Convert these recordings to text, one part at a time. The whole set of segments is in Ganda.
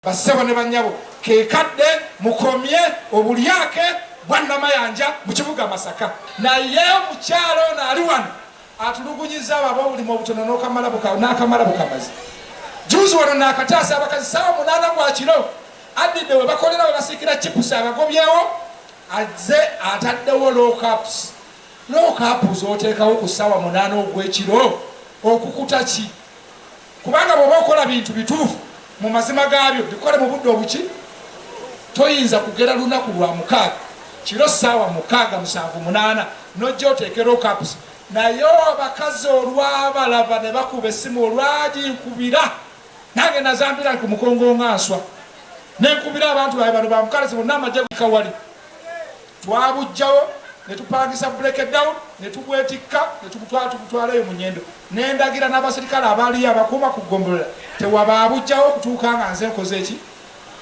Bassebo ne bannyabo, ke kadde mukomye obulyake bwa Namayanja mu kibuga Masaka. Naye omukyala ono ali wano atulugunyizza abo ab'obulimu obutono n'akamala bukamazi. Jjuuzi wano naakataasa abakazi ssaawa munaana gwa kiro addidde we bakolera we basiikira chipusi abagobyewo azze ataddewo lookapusi. Lookapu z'oteekawo ku ssaawa munaana ogw'ekiro okukuta ki? Kubanga bw'oba okola bintu bituufu mu mazima gaabyo, bikole mu budde obuki. Toyinza kugera lunaku Lwamukaaga kiro ssaawa mukaaga, musanvu, munaana n'ojja oteeke lockups. Naye abakazi olwabalaba ne bakuba essimu olwaginkubira nange nazambira ku mukongo nga nswa ne nkubira abantu baabwe bano ba mukalazi bonna amagye kawali. Twabuggyawo ne tupangisa break down ne tubwetikka ne tubutwala tubutwala eyo mu Nyendo ne ndagira n'abaserikale abaaliyo abakuuma ku ggombolola tewaba abuggyawo okutuuka nga nze nkoze ki?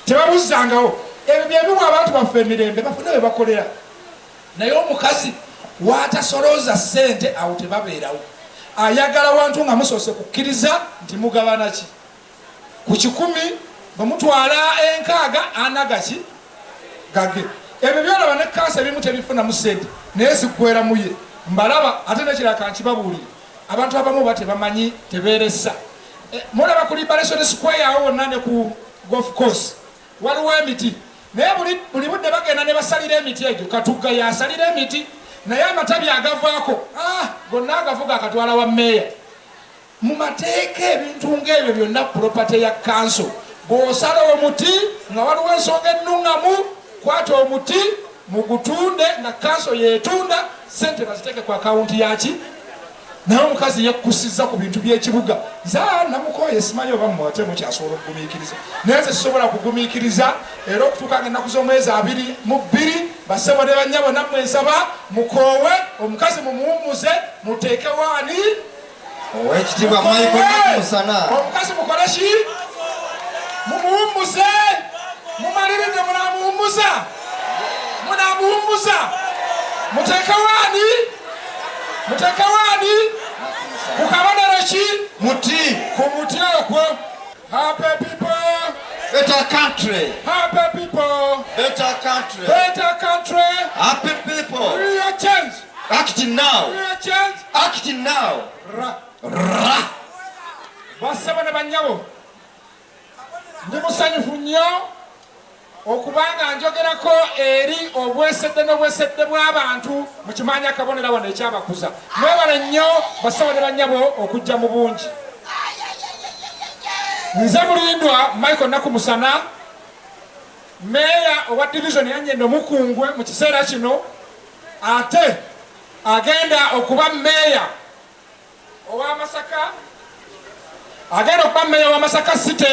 Tebabuzzangawo. Ebyo bye biwa abantu baffe emirembe bafune we bakolera. Naye omukazi w'atasolooza ssente awo tebabeerawo. Ayagala wantu nga musoose kukkiriza nti mugabana ki? Ku kikumi bwe mutwala enkaaga ana gaki gage. Ebyo byolaba ne kkansa ebimu tebifunamu ssente naye ziggweera mu ye. Mbalaba ate n'ekirala kankibabuulire abantu abamu oba tebamanyi tebeeresa. Mulaba ku Liberation Square awo wonna ne ku Golf Course waliwo emiti naye buli buli budde bagenda ne basalira emiti egyo. Katugga y'asalira emiti naye amatabi agavaako ah, gonna agavuga akatwala wa mmeeya. Mu mateeka ebintu ng'ebyo byonna property ya kanso. Bw'osala omuti nga waliwo ensonga ennung'amu, kwata omuti mugutunde nga kanso y'etunda, ssente baziteeke ku akawunti yaki. Naye omukazi yekkusizza ku bintu by'ekibuga. Nze namukooye, simanyi oba mmwe ate mukyasobola okugumiikiriza, naye nze sisobola kugumiikiriza era okutuuka ng'ennaku z'omwezi 22 bassebo ne bannyabo nammwe nsaba mukoowe omukazi mumuwummuze muteekewo ani? Owekitiibwa Michael Namusana. Omukazi mukole ki? Mumuwummuze. Mumaliridde munamuwummuza. Munamuwummuza. Muteekewo ani? Muteekewo ani? Ku kabonero ki? Muti. Ku muti okwo. Happy people. Better country. Happy people. Better country. Better country. Happy people. Real change. Act now. Real change. Act now. Ra. Ra. Bassebo ne bannyabo, ndi musanyufu nnyo okuba nga njogerako eri obwesedde n'obwesedde bw'abantu mu kimaanyi akabonero wano ekyabakuza. Mwebale nnyo bassebo ne bannyabo okujja mu bungi. Nze Mulindwa Michael Nakumusana, meeya owa divizoni ya Nyendo Mukungwe mu kiseera kino ate agenda okuba meeya owa Masaka agenda okuba meeya wa Masaka City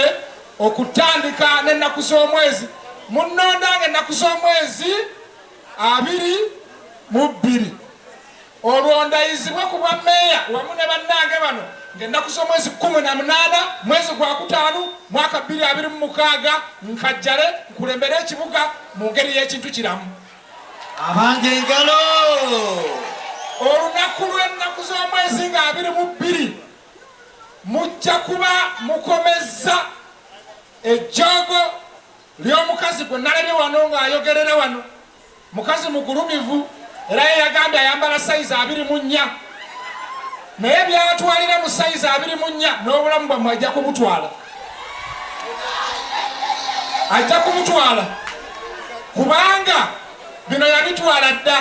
okutandika n'ennaku z'omwezi munnonda ng'ennaku z'omwezi 22 olwo ndayizibwe ku bwa meeya wamu ne bannange bano ng'ennaku z'omwezi 18 mwezi gwa kutaano mwaka 2026 nkajjale nkulembere ekibuga mu ngeri y'ekintu kiramu. Abange engalo! Olunaku lw'ennaku z'omwezi nga 22 mujja kuba mukomezza ejjoogo ly'omukazi gwe nalabye wano ng'ayogerera wano. Mukazi mugulumivu era ye yagambye ayambala sayizi 24 naye by'atwalira mu sayizi 24 n'obulamu bwammwe ajja kubutwala. Ajja kubutwala kubanga bino yabitwala dda.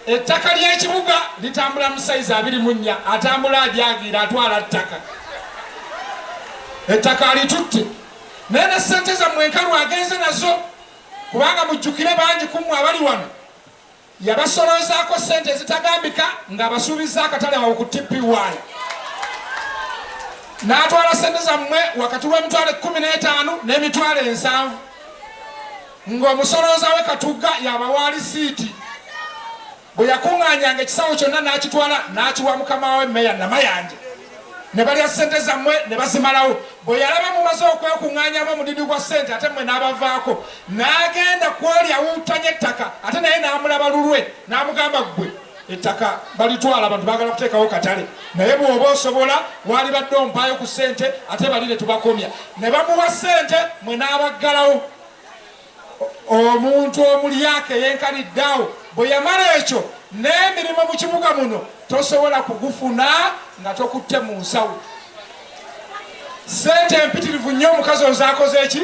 Ettaka ly'ekibuga litambula mu sayizi 24, atambula ajaagiira atwala ttaka. Ettaka alitutte naye ne ssente zammwe enkalu agenze nazo kubanga mujjukire bangi ku mmwe abali wano yabasoloozaako ssente ezitagambika ng'abasuubizza akatale awo ku TPY n'atwala ssente zammwe wakati w'emitwalo ekkumi n'etaano n'emitwalo ensanvu ng'omusolooza we Katugga y'abawa lisiiti. Bwe yakuŋŋaanyanga ekisawo kyonna n'akitwala n'akiwa mukama we Mmeeya Namayanja ne balya ssente zammwe ne bazimalawo. Bwe yalaba mumaze okwekuŋŋaanyamu omudidi gwa ssente ate mmwe n'abavaako n'agenda ku oli awuuttanya ettaka ate naye n'amulaba lulwe n'amugamba ggwe. Ettaka balitwala, abantu baagala kuteekawo katale, naye bw'oba osobola waalibadde ompaayo ku ssente, ate balire tubakomya. Ne bamuwa ssente mwe n'abaggalawo. Omuntu omulyake yenkanidde awo. Bwe yamala ekyo, n'emirimu mu kibuga muno tosobola kugufuna nga tokutte mu nsawo ssente empitirivu nnyo. Omukazi ozakoze eki?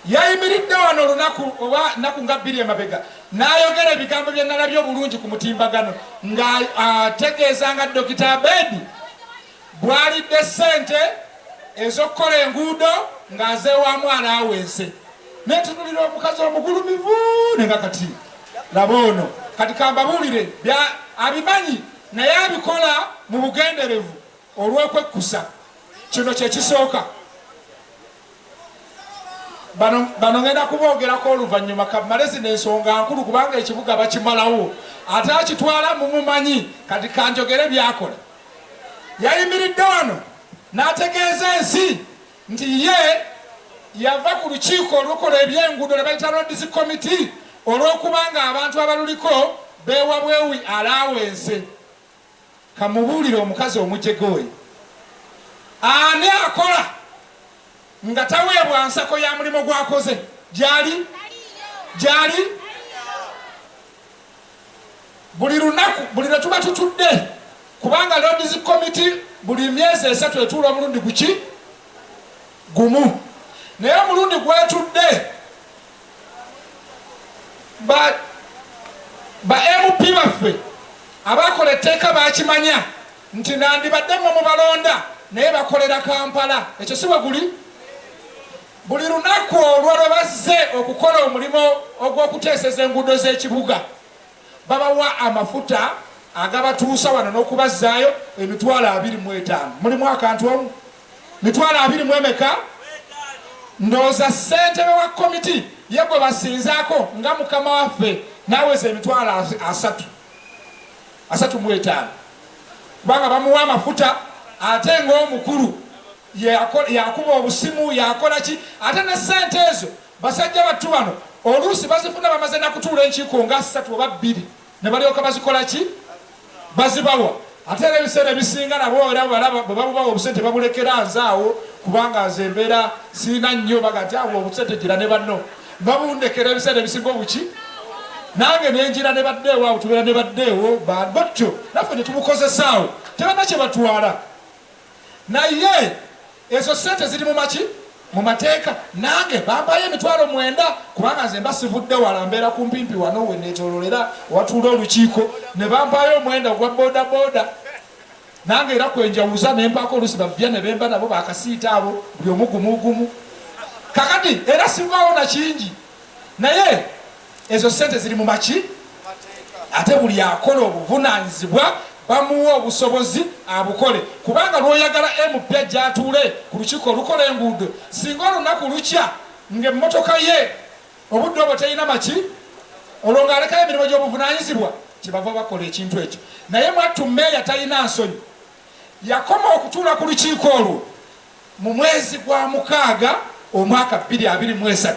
Yayimiridde wano olunaku oba nnaku nga 2 emabega n'ayogera ebigambo bye nalabye obulungi ku mutimbagano, ng'ategeeza nga Dokita Abedi bw'alidde ssente ez'okukola enguudo ng'azeewaamu alaawense. Netunulira omukazi omugulumivu nenga kati laba ono. Kati kambabuulire, abimanyi naye abikola mu bugenderevu olw'okwekkusa. Kino kyekisooka. Bano ngenda kuboogerako oluvannyuma. Kamale zino ensonga nkulu, kubanga ekibuga bakimalawo, ate akitwala mumumanyi. Kati kanjogere byakola. Yayimiridde wano n'ategeeza ensi nti ye yava ku lukiiko olukola ebyenguudo lwe bayita Roads Committee olw'okubanga abantu abaluliko beewa bwewi alaawense. Kamubuulire omukazi omujega oyo, ani akola nga taweebwa nsako ya mulimu gwakoze? Gyali gyali buli lunaku, buli lwe tuba tutudde, kubanga Roads Committee buli myezi 3 etuula omulundi guki gumu, naye omulundi gwetudde ba MP baffe abakola etteeka bakimanya nti nandibadde mmwe mubalonda, naye bakolera Kampala. Ekyo si bwe guli? Buli lunaku olwo lwe bazze okukola omulimu ogw'okuteeseza enguudo z'ekibuga, babawa amafuta agabatuusa wano n'okubazzaayo, 25,000. Mulimu akantu omu 20,000 emeka? Ndowooza ssentebe wa komiti ye gwe basinzaako nga mukama waffe n'aweza 30,000, 35, kubanga bamuwa amafuta, ate ng'omukulu yakuba obusimu, yakola ki. Ate ne ssente ezo basajja battu bano oluusi bazifuna bamaze nakutuula enkiiko nga 3 oba 2, ne balyoka bazikola ki, bazibawa. Ate era ebiseera ebisinga nabo era balaba bwe babubawa obusente babulekera nze awo, kubanga nze embeera sirina nnyo. Baga nti awo obusente gira ne banno, babundekera ebiseera ebisinga obuki, nange nenjira ne baddeewo awo, tubeera ne baddeewo batyo, naffe ne tubukozesaawo, tebalina kye batwala. Naye ezo ssente ziri mu maki, mu mateeka. Nange bampayo 90,000, kubanga nze mba sivudde wala, mbeera kumpimpi wano we neetoololera watuula olukiiko, ne bampayo omwenda ogwa boda boda. Nange era kwenjawuza nempaako oluusi bavya ne bemba nabo bakasiita abo, buli omu gumu gumu. Kakati era sivaawo na kingi, naye ezo ssente ziri mu maki. Ate buli akola obuvunaanyizibwa bamuwa obusobozi abukole, kubanga lw'oyagala MP ajja atuule ku lukiiko olukola enguudo, singa olunaku lukya ng'emmotoka ye obudde obwo terina maki, olwo ng'alekayo emirimu gy'obuvunaanyizibwa. Kyebava bakola ekintu ekyo. Naye mwattu meeya talina nsonyi. Yakoma okutuula ku lukiiko olwo mu mwezi gwa 6 omwaka 2023.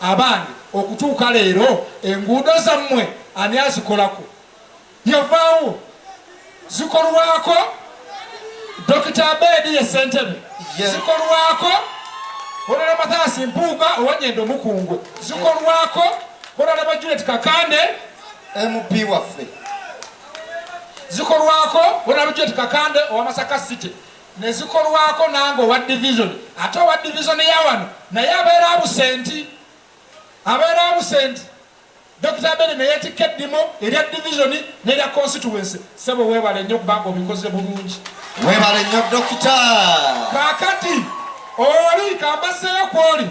Abange, okutuuka leero enguudo zammwe ani azikolako? Yavaawo, zikolwako Dokita Abedi ye ssentebe, zikolwako Honorable Mathias Mpuuga owanyendo omukungwe, zikolwako Honorable Juliet Kakande MP waffe, zikolwako Honorable Juliet Kakande owa Masaka City, ne zikolwako nange owa division. Ate owa division ya wano naye abeera absent, abeera absent. Dr. Abedi neyetikka eddimu erya division n'erya constituency. Ssebo weebale nnyo kubanga obikoze bulungi. Weebale nnyo Dokita. Kaakati oli kambaseeyo kwoli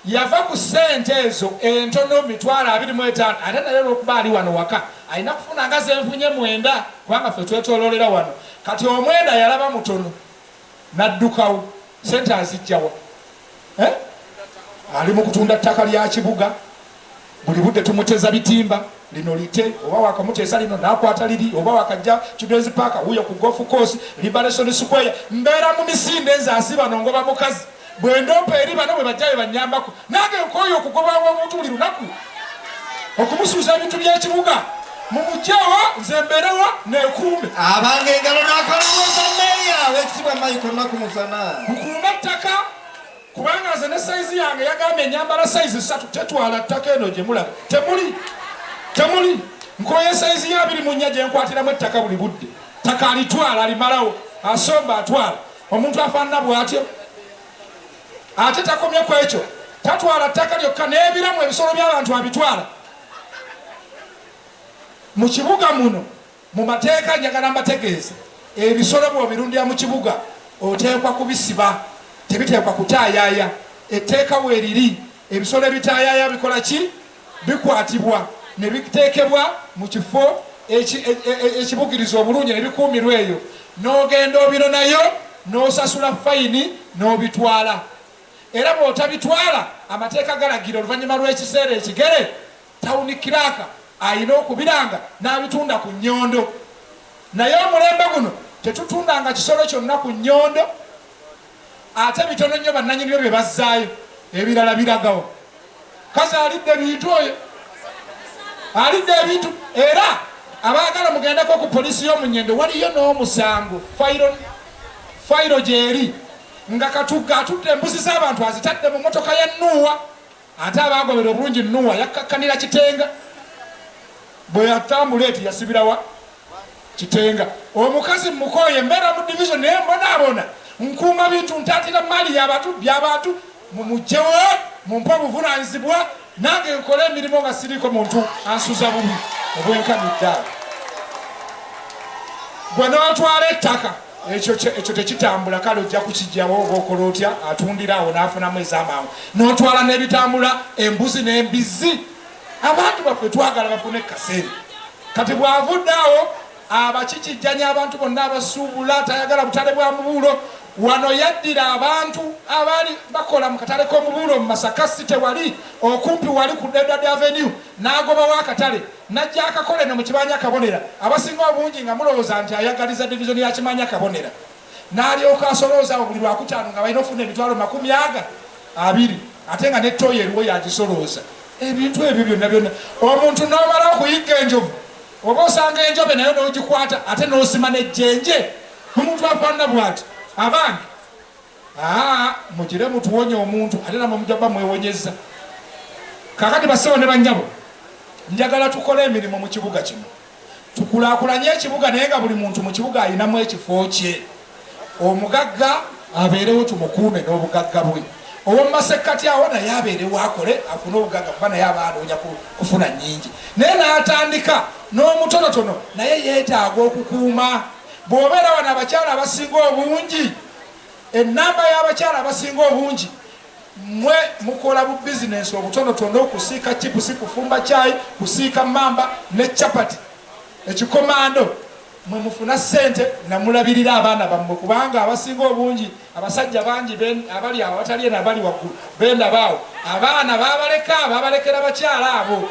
yava ku ssente ezo entono 25,000, ate naye olw'okuba ali wano waka alina kufuna nga zenfunye 9, kubanga ffe twetooloolera wano. Kati omwenda yalaba mutono n'addukawo. Ssente azijjawa? Eh? Ali mu kutunda ttaka lya kibuga, buli budde tumuteza bitimba, lino lite, oba wakamuteesa lino n'akwata liri, oba wakajja Children's Park, wuyo ku golf course, Liberation Square. Mbeera mu misinde nze asiba nongoba mukazi, bwe ndompa eri bano bwe bajja bwe bannyambako. Nange nkooye okugobawo omuntu buli lunaku okumusuuza ebintu by'ekibuga. Mumugyewo, nze mbeerewo nekuume. Abange engalo n'akalowooza meeya w'ekitiibwa Michael Nakumusana. Nkuume ettaka kubanga nze ne sayizi yange yagambye enyambala sayizi 3 tetwala ttaka eno gye mulaba. Temuli, temuli. Nkoye sayizi ya 24 gye nkwatiramu ettaka buli budde. Ttaka alitwala alimalawo, asomba atwala. Omuntu afaanana bw'atyo. Ate takomye ku ekyo, tatwala ttaka lyokka, n'ebiramu ebisolo by'abantu abitwala. Mu kibuga muno mu mateeka njagala mbategeeze, ebisolo bw'obirundira mu kibuga oteekwa kubisiba, tebiteekwa kutaayaaya. Etteeka weeriri, ebisolo ebitaayaaya bikola ki? Bikwatibwa ne biteekebwa mu kifo ekibugiriza obulungi ne bikuumirwa eyo, n'ogenda obironayo n'osasula fayini n'obitwala. Era bw'otabitwala, amateeka galagira oluvannyuma lw'ekiseera ekigere tawuni kiraaka alina okubiranga n'abitunda ku nnyondo. Naye omulembe guno tetutundanga kisolo kyonna ku nnyondo, ate bitono nnyo bannannyini byo bye bazzaayo, ebirala biragawa? Kazi alidde ebintu oyo, alidde ebintu. Era abaagala mugendeko ku poliisi y'omunyendo, waliyo n'omusango, fayiro gyeri nga Katugga atudde embuzi z'abantu azitadde mu mmotoka ya Nuuwa. Ate abaagobera obulungi Nuuwa yakkakkanira Kitenga, bwe yatambula eti yasibirawa Kitenga. Omukazi mukooye, mbeera mu division naye mbonaabona, nkuuma bintu, ntaatira maali y'abantu, by'abantu. Mumugyewo, mumpe obuvunaanyizibwa nange nkole emirimu nga siriiko muntu ansuza bubi obwenkanidde awo. Gwe n'otwala ettaka ekyo tekitambula, kale ojja kukijjawo oba okola otya, atundira awo n'afunamu ez'amangu, n'otwala n'ebitambula embuzi n'embizzi. Abantu baffe twagala bafune kasente. Kati bw'avudde awo abakikijjanya abantu bonna abasuubula, tayagala butale bwa mubuulo. Wano yaddira abantu abaali bakola mu katale k'omubuulo mu Masaka City wali okumpi wali ku Edward Avenue, n'agobawo akatale n'ajja akakole eno mu Kibanja Kabonera. Abasinga obungi nga mulowooza nti ayagaliza divizoni ya Kimanya Kabonera, n'alyoka asolooza awo buli Lwakutaano nga balina okufuna emitwalo makumi aga abiri, ate nga ne ttooyi eriwo yagisolooza. Ebintu ebyo byonna byonna omuntu n'omala okuyigga enjovu, oba osanga enjobe nayo n'ogikwata ate n'osima n'ejjenje. Omuntu afaanana bw'ati, abange mugire mutuwonye omuntu, ate namwe mujja kuba mwewonyezza. Kaakati bassebo ne bannyabo, njagala tukole emirimu mu kibuga kino, tukulaakulanye ekibuga, naye nga buli muntu mu kibuga alinamu ekifo kye. Omugagga abeerewo tumukuume n'obugagga bwe, ow'omu masekkati awo naye abeerewo akole afune obugagga, kuba naye aba anoonya kufuna nnyingi, naye n'atandika n'omutonotono naye yeetaaga okukuuma. Bw'obeera wano abakyala abasinga obungi, ennamba y'abakyala abasinga obungi mwe mukola bu bizinensi obutonotono, kusiika chipusi, kufumba caayi, kusiika mamba ne chapati, ekikomando, mwe mufuna ssente namulabirira abaana bammwe, kubanga abasinga obungi abasajja bangi abali awo abatali eno abali waggulu bendaba awo, abaana babaleka, babalekera bakyala abo.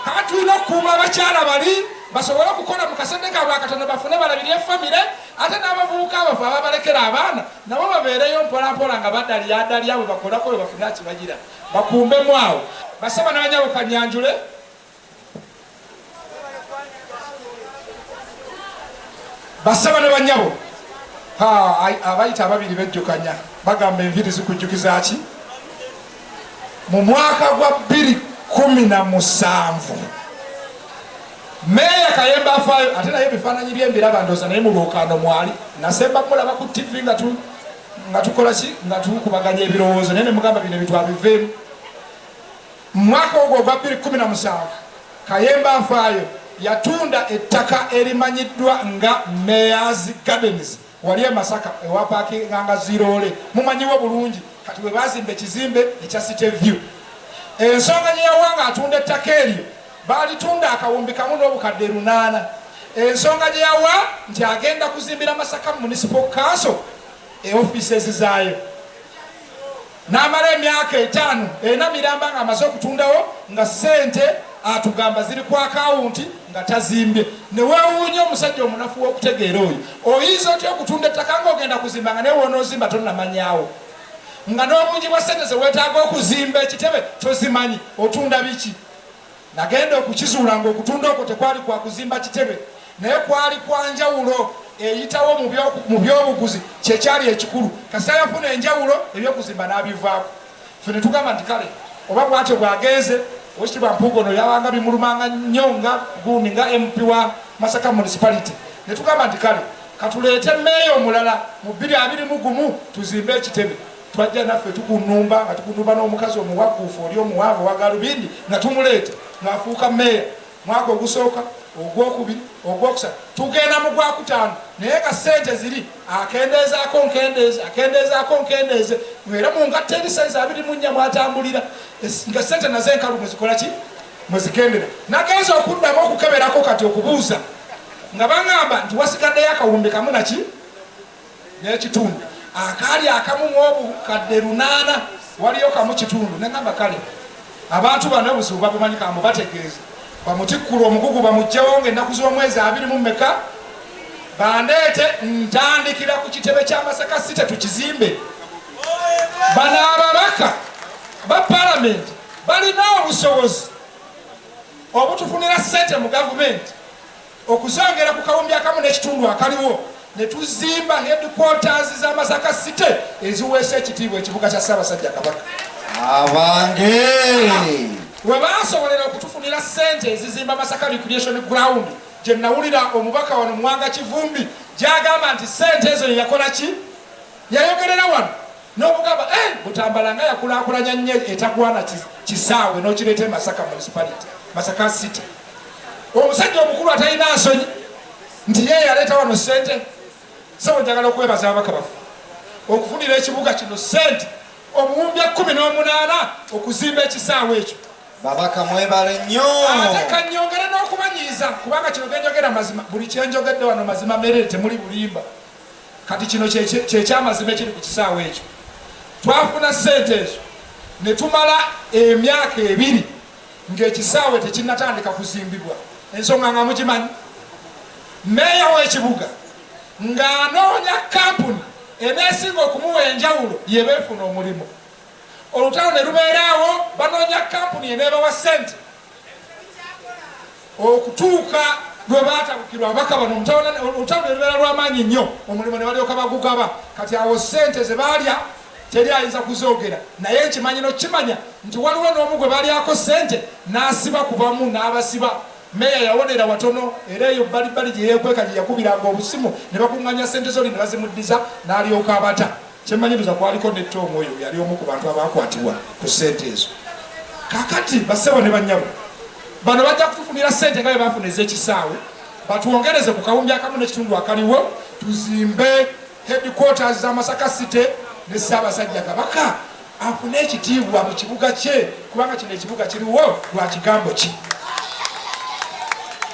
Kati tulina okukuuma abakyala bali basobole okukola mu kasente kaabwe akatono, bafune balabirire famire, ate n'abavubuka abafu ababalekera abaana nabo babeereyo mpolampola nga badalyadalya bwe bakolako bwe bafuna kibagira bakumbemu awo. Basaba n'abanyabo kanyanjule. Basaba ne banyabo, abayita ababiri bejjukanya, bagamba enviiri zikujjukiza ki? Mu mwaka gwa 2017 Meeya Kayemba afaayo, ate naye ebifaananyi bye mbiraba, ndowooza naye mu lwokaano mwali, nasemba kumulaba ku TV nga tukola ki, nga tukubaganya ebirowoozo, naye ne mugamba bino ebintu abiveemu. Mu mwaka ogwo ogwa 2017 Kayemba afaayo yatunda ettaka erimanyiddwa nga Mayor's Gardens wali e Masaka ewapakinganga ziroole, mumanyiwo bulungi, kati we baazimba ekizimbe ekya City View. Ensonga gye yawa ng'atunda ettaka eryo, baalitunda akawumbi kamu n'obukadde 800. Ensonga gye yawa nti agenda kuzimbira Masaka Municipal Council e offices zaayo. N'amala emyaka 5 ena miramba ng'amaze okutundawo, nga ssente atugamba ziri ku akawunti nga tazimbye. Ne weewuunya omusajja omunafu w'okutegeera oyo, oyinza otya okutunda ettaka ng'ogenda kuzimba nga naye w'onoozimba tonnamanyaawo, nga n'obungi bwa ssente ze weetaaga okuzimba ekitebe tozimanyi, otunda biki? Nagenda okukizuula ng'okutunda okwo tekwali kwa kuzimba kitebe, naye kwali kwa njawulo eyitawo mu by'obuguzi, kyekyali ekikulu. Kasita yafuna enjawulo, ebyokuzimba n'abivaako. Ffe ne tugamba nti kale oba bwatyo bwagenze. Owekitiibwa Mpuuga ono yabanga bimulumanga nnyo nga gundi nga MP wa Masaka Municipality, ne tugamba nti kale katuleete meeya omulala mu 2021 tuzimbe ekitebe. Twajja naffe tukunumba nga tukunumba n'omukazi omuwagguufu oli omuwanvu owa galubindi nga tumuleeta ng'afuuka meeya. Mwaka ogusooka, ogwokubiri, ogwokusatu, tugenda mu gwakutaano, naye nga ssente ziri akendeezaako nkendeeze, akendeezaako nkendeeze, era mu ngatto eri sayizi 24 mwatambulira nga ssente nazo enkalu mwezikola ki, mwezikendera. Nagenza okuddamu okukeberako kati okubuuza nga baŋŋamba nti wasigaddeyo akawumbi kamu naki n'ekitundu akaali akamu mu obukadde 800, waliyo kamu kitundu. Neŋŋamba kale abantu bano obuzibu babumanyi, kambu bategeeze bamutikkula omugugu bamugjewo ng'ennaku z'omwezi abiri mu mmeka, bandeete ntandikira ku kitebe kya Masaka City tukizimbe. Bano ababaka ba palamenti balina obusobozi obutufunira ssente mu gavumenti okuzongera ku kawumbi akamu n'ekitundu akaliwo, ne tuzimba headquarters za Masaka City eziweesa ekitiibwa ekibuga kya Ssaabasajja Kabaka. Abange! We baasobolera okutufunira ssente ezizimba Masaka Recreation Ground, gye nawulira omubaka wano Muwanga Kivumbi gy'agamba nti ssente ezo ye yakola ki, yayogerera wano n'okugamba Butambala nga yakulaakulanya nnyo etagwana kisaawe n'okireeta e Masaka Municipality, Masaka City. Omusajja omukulu atalina nsonyi nti ye yaleeta wano ssente. Ssebo, njagala okwebaza ababaka baffe okufunira ekibuga kino ssente obuwumbi 18 okuzimba ekisaawe ekyo. Babaka mwebale nnyo. Ate kannyongere n'okubanyiiza, kubanga kino genjogera mazima, buli kyenjogedde wano mazima merere, temuli bulimba. Kati kino kyekyamazima ekiri ku kisaawe ekyo. Twafuna ssente ezo ne tumala emyaka 2 ng'ekisaawe tekinnatandika kuzimbibwa. Ensonga nga mugimanyi, meeya w'ekibuga ng'anoonya kampuni eneesinga okumuwa enjawulo yebeefuna omulimu. Olutalo ne lubeeraawo, banoonya kampuni eneebawa ssente okutuuka lwe baatabukirwa ababaka bano. Olutalo ne lubeera lw'amaanyi nnyo, omulimu ne balyoka bagugaba. Kati awo ssente ze baalya teri ayinza kuzoogera, naye nkimanyi n'okukimanya nti waliwo n'omu gwe balyako ssente n'asiba ku bamu n'abasiba. Meeya yawonera watono, era eyo bbalibbali gye yeekweka gye yakubiranga obusimu ne bakuŋŋaanya ssente zoli ne bazimuddiza n'alyoka abata. Kyemmanyi ndoza kwaliko ne Tom, oyo yali omu ku bantu abaakwatibwa ku ssente ezo. Kaakati bassebo ne bannyabo, bano bajja kutufunira ssente nga bwe baafuna ez'ekisaawe, batwongereze ku kawumbi akamu n'ekitundu akaliwo tuzimbe headquarters za Masaka City ne Ssaabasajja Kabaka afune ekitiibwa mu kibuga kye, kubanga kino ekibuga kiriwo lwa kigambo kye.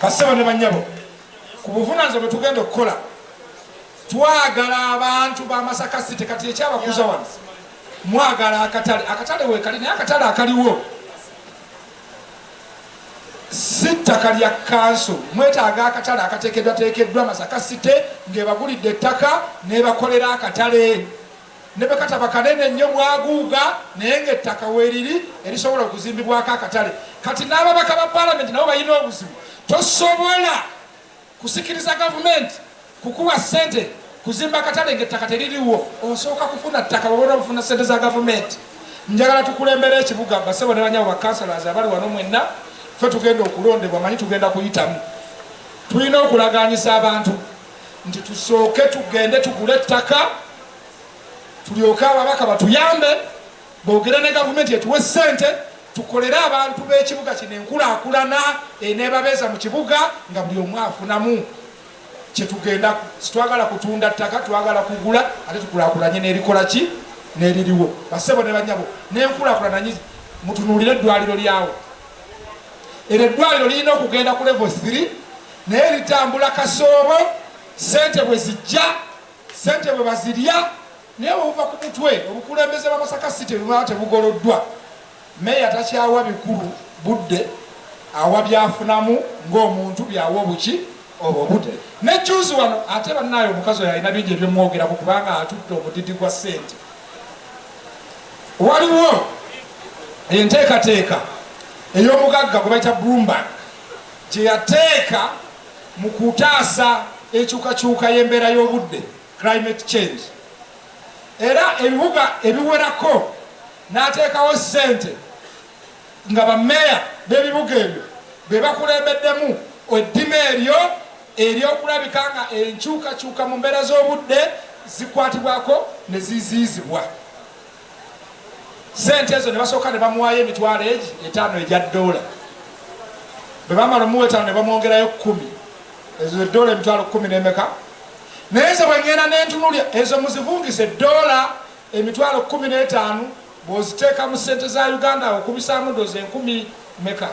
Bassebo ne bannyabo, ku buvunaanyizibwa bwe tugenda okukola, twagala abantu ba Masaka City. Kati ekyabakuza wano, mwagala akatale. Akatale weekali, naye akatale akaliwo si ttaka lya kanso. Mwetaaga akatale akateekeddwateekeddwa Masaka City ng'ebagulidde ettaka n'ebakolera akatale, ne bwe kataba kanene nnyo bwaguuga, naye ng'ettaka weeriri erisobola okuzimbibwako akatale. Kati n'ababaka ba palamenti nabo balina obuzibu. Tosobola kusikiriza gavumenti kukuwa ssente kuzimba akatale ng'ettaka teririwo. Osooka kufuna ttaka bw'oba ofuna ssente za gavumenti. Njagala tukulembere ekibuga, basebo ne banyabo bakansalas abali wano mwenna. Ffe tugenda okulondebwa, manyi tugenda kuyitamu. Tulina okulaganyisa abantu nti tusooke tugende tugule ettaka, tulyoke ababaka batuyambe boogere ne gavumenti etuwe ssente tukolere abantu b'ekibuga kino enkulaakulana eneebabeeza mu kibuga nga buli omu afunamu. Kyetugenda sitwagala kutunda ttaka, twagala kugula ate tukulaakulanye n'erikola ki n'eririwo. Bassebo ne banyabo, n'enkulaakulana nyizi, mutunuulire eddwaliro lyawo. Eryo eddwaliro lirina okugenda ku level 3, naye litambula kasoobo. Ssente bwe zijja, ssente bwe bazirya, naye bwe buva ku mutwe obukulembeze bwa Masaka City bwebaba tebugoloddwa, meeya takyawa bikulu budde, awa byafunamu ng'omuntu byawa obuki obudde. Ne juzi wano ate bannaaye omukazi oyo alina bingi ebyomwogerako, kubanga atudde omudidi gwa ssente. Waliwo enteekateeka Ey'omugagga gwe bayita Bloomberg gye yateeka mu kutaasa enkyukakyuka y'embeera y'obudde, climate change. Era ebibuga ebiwerako n'ateekawo ssente nga bammeeya b'ebibuga ebyo be bakulembeddemu eddima eryo ery'okulabika nga enkyukakyuka mu mbeera z'obudde zikwatibwako ne ziziizibwa. Ssente ezo ne basooka ne bamuwaayo emitwalo egi etaano egya ddoola. Bwe bamala omuwa etaano ne bamwongerayo kkumi. Ezo eddoola emitwalo kkumi n'emeka? Naye nze bwe ŋŋenda ne ntunulya ezo muzivungise ddoola emitwalo 15 bw'oziteeka mu ssente za Uganda okubisaamu ndowooza enkumi meka?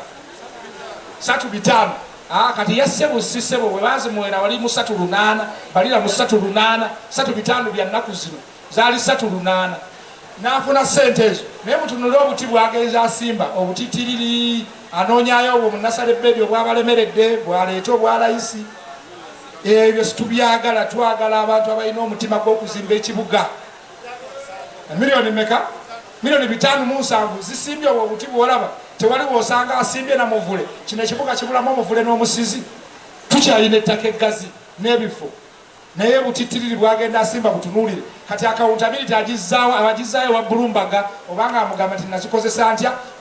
Satu bitaano. Ah, kati yasse bussi ssebo bwe baazimuwera wali mu ssatu lunaana, balira mu ssatu lunaana, ssatu bitaano bya nnaku zino. Zaali ssatu lunaana. N'afuna ssente ezo. Naye mutunule obuti bw'agenze asimba, obutitiriri, anoonyayo obwo bunnasale bbeedi obwabalemeredde, bw'aleeta obwa layisi. Ebyo situbyagala, twagala abantu abalina omutima gw'okuzimba ekibuga. Miliyoni meka? Miliyoni 57 zisimbye obwo obuti bw'olaba. Tewali w'osanga asimbye na muvule. Kino ekibuga kibulamu omuvule n'omusizi. Tukyalina ettaka eggazi n'ebifo. Naye butittiriri bwagenda asimba butunuulire. Kati accountability agizzaawa, agizzaayo ewa Bulumbaga oba nga amugamba nti nazikozesa ntya?